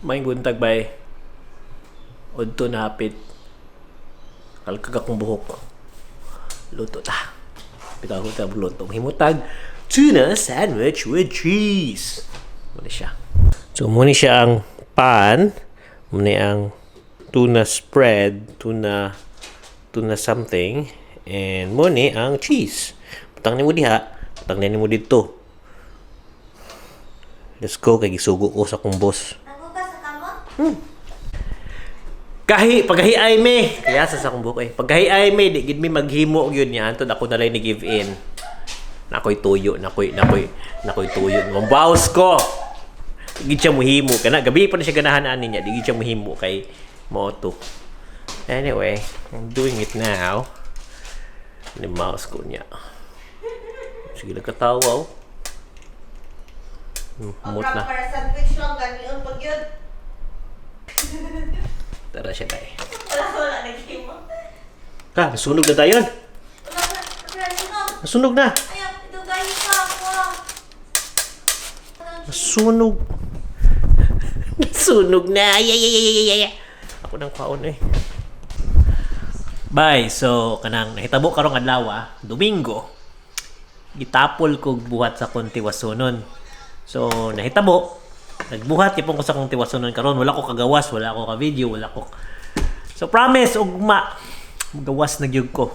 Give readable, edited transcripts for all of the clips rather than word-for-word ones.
Maayong buntag, bay. Udto na hapit. Kalkag akong buhok. Luto ta. Bitaw ko ta luto. Himutag tuna sandwich with cheese. Muna siya. So muna siya ang pan. Muna ang tuna spread, tuna something, and muna ang cheese. Butang nimo diha, butang nimo dito. Let's go kay gisugo ko sa akong boss. Ako ka sa kamot? Kahi, pagkahi ay me. Kaya sa akong buhok eh. Pagkahi ay me, di gid mi maghimo gyud niya. Antod ako nalay ni give in. Nakoy tuyo, nakoy tuyo. Mambaos ko. Di gid siya muhimo kana. Gabi pa na siya ganahan ani niya. Di gid siya muhimo kay mao to. Anyway, I'm doing it now. Ni mouse ko niya. Sige lang katawa oh. Ang Mut na. para sandwich lang ganion pag yun. Tara siya dai. Wala wala naghimo. Ka, nasunog na tayo. Wala wala wala. Nasunog na. Ayaw, dugay pa ako. Nasunog. Nasunog na. Ay, ay, ay, ay, ay, ay, ay. Ako nang kwaon eh. Bye. So, kanang nahitabo karong adlaw, Domingo. Gitapol kog buhat sa akong tiwasonon. So, nahitabo. Nagbuhat ipon ko sa akong tiwasonon karon. Wala ko kagawas, wala ko ka-video, wala ko. So, promise ugma. Gawas na gyud ko.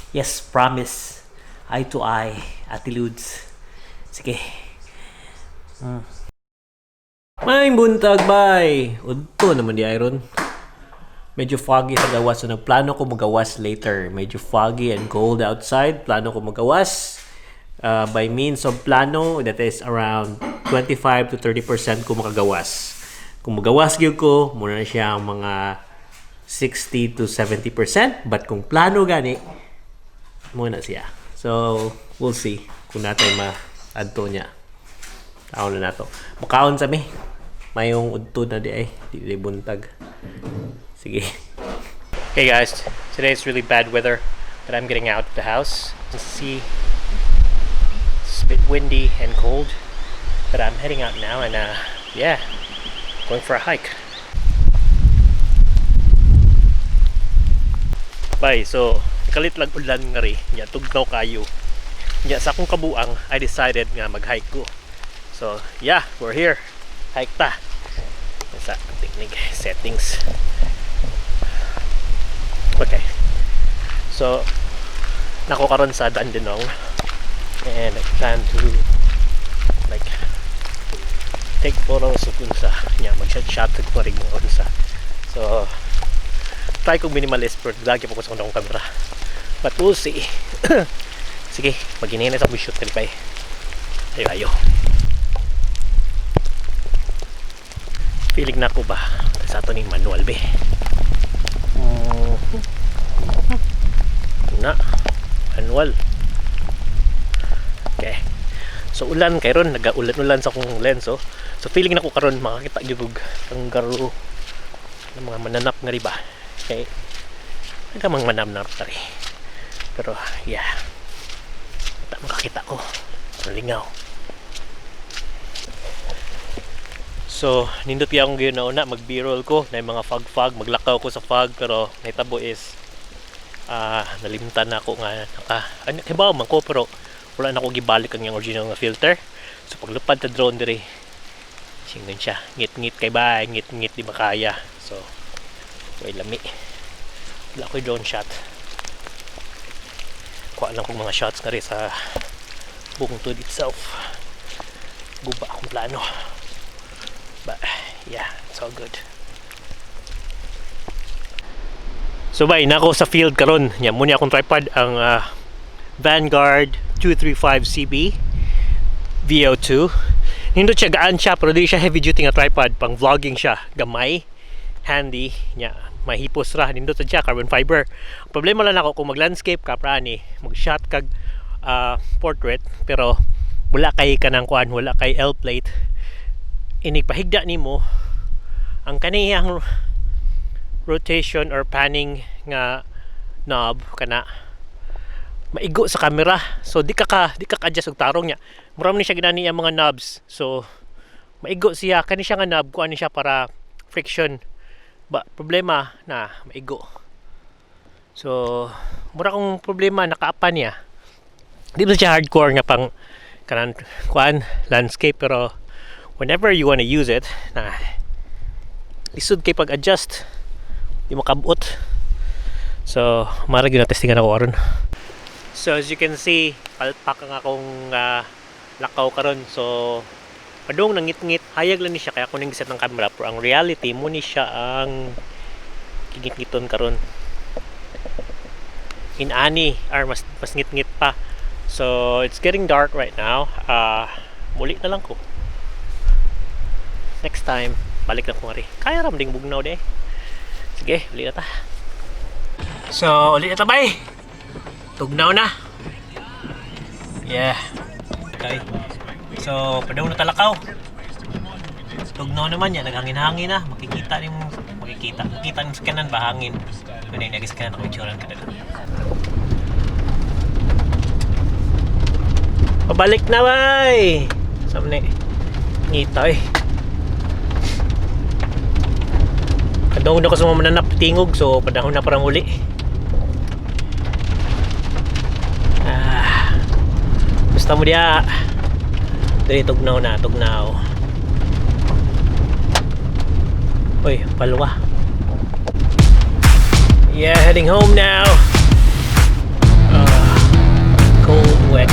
Yes, promise. Eye to eye. Ate Ludes. Sige. Maayong buntag, bye! Udto naman di Iron. Medyo foggy sa gawas. So, nagplano ko magawas later. Medyo foggy and cold outside. Plano ko magawas. By means of plano, that is around 25 to 30% ko makagawas. Kung magawas gyud ko, muna na siya ang mga 60 to 70%. But kung plano gani, muna siya. So, we'll see kung natin ma-adto niya. Taon na nato. Makaon sa mi. Mayong udto na di ay. Di buntag. Sige. Hey guys, today is really bad weather, but I'm getting out of the house. You can see it's a bit windy and cold, but I'm heading out now and yeah, going for a hike. Bye. So, kalit lang ulan nga ri. Nya tugnaw kayo. Nya sa akong kabuang, I decided nga mag-hike ko. So, yeah, we're here. Hike ta. Sa technique settings. Okay. So, nako karon sa Dandenong and I plan to like take photos of unsa nya mag-shot shot ko rin mga unsa. So, try kong minimalist pero lagi pa ko sa akong camera. But we'll see. Sige, maghinihina sa shoot kalipay. Ayo, ayo. Feeling na ko ba sa ato ni manual be. Na manual. Okay. So ulan kay ron, nagaulan-ulan sa akong lens oh. So feeling na ko karon makakita gyud og kangaroo ng mga mananap nga riba. Okay. Nagamang manamnap tari. Pero yeah. Ta makakita ko. Malingaw. So, nindot kaya akong gayon na una, mag B-roll ko, na yung mga fog-fog, maglakaw ko sa fog, pero nahitabo is, nalimtan na ako nga, naka, ano, kibaw man ko, pero wala na ako gibalik ang iyang original nga filter. So, paglupad ta drone diri, singon siya, ngit-ngit kay bay, ngit-ngit di makaya. So, way lami. Wala ko'y drone shot. Kuha lang kong mga shots nga rin sa bungtod itself. Guba akong plano. But yeah, it's all good. So bay, nako sa field karon. Nya mo ni akong tripod ang Vanguard 235 CB VO2. Nindot siya, gaan siya pero di siya heavy duty nga tripod, pang vlogging siya, gamay, handy, nya mahipos ra, nindot sad siya, carbon fiber. Problema lang ako kung mag-landscape ka prani, mag-shot kag portrait pero wala kay kanang kuan, wala kay L plate. Inig pahigda nimo ang kaniyang rotation or panning nga knob kana maigo sa camera, so di ka ka-adjust og tarong niya. Mura man ni siya ginani ang mga knobs, so Maigo siya, kani siya nga knob, kuan ni siya para friction. Ba, problema na maigo. So, mura kong problema nakaapa niya. Di ba siya hardcore nga pang kanan kuan landscape, pero whenever you wanna use it na lisod kay pag-adjust, di mo kabot. So, mara gyud na testingan ako karon. So as you can see, palpak ang akong lakaw karon. So padung nangit-ngit, hayag lang ni siya kaya ako nang giset ng camera, pero ang reality mo ni siya ang kingit-ngiton karon. Inani or mas ngit-ngit pa. So it's getting dark right now. Muli na lang ko. Next time, balik lang ko ngari. Kaya ra man ding bugnaw de. Sige, uli na ta. So, uli na ta, bay. Tugnaw na. Yeah. Okay. So, padung na talakaw. Tugnaw naman yan, naghangin-hangin na. Makikita ni mo, makikita. Makikita ni mo sa kanan ba hangin. Ano yung sa kanan ako itsura ka. Pabalik na, bay! Sa ni ngita eh. Kadong na ko sa mga mananap tingog, so panahon na parang uli. Ah, gusto mo diya. Dili tugnaw na, tugnaw. Uy, palwa. Yeah, heading home now. Cold, wet.